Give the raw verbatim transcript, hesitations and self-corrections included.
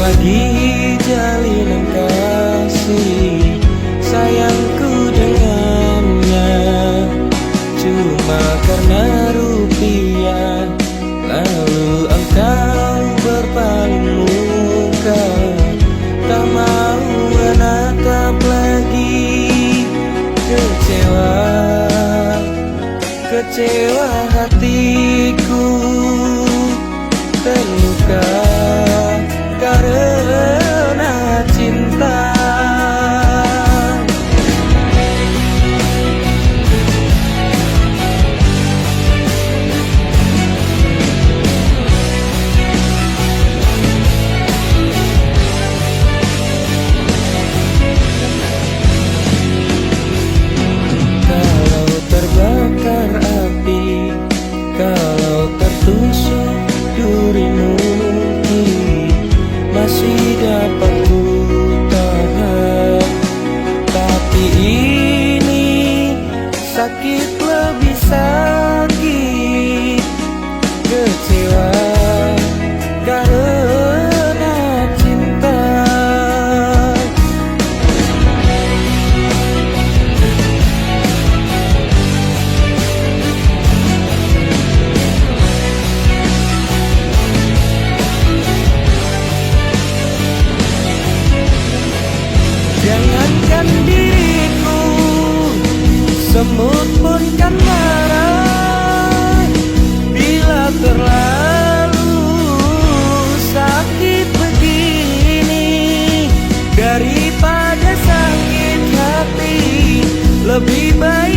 Bagi jalinan kasih sayangku dengannya, cuma karena rupiah, lalu engkau berpaling muka, tak mau menatap lagi. Kecewa, kecewa hatiku, terluka karena cinta. Kalau terbakar api, kalau tertusuk duri, mungkin masih dapat ku tahan. Tapi ini sakit lebih sakit, kecewa karena cinta. Jangankan diriku, semut pun kan marah bila terlalu sakit begini. Daripada sakit hati, lebih baik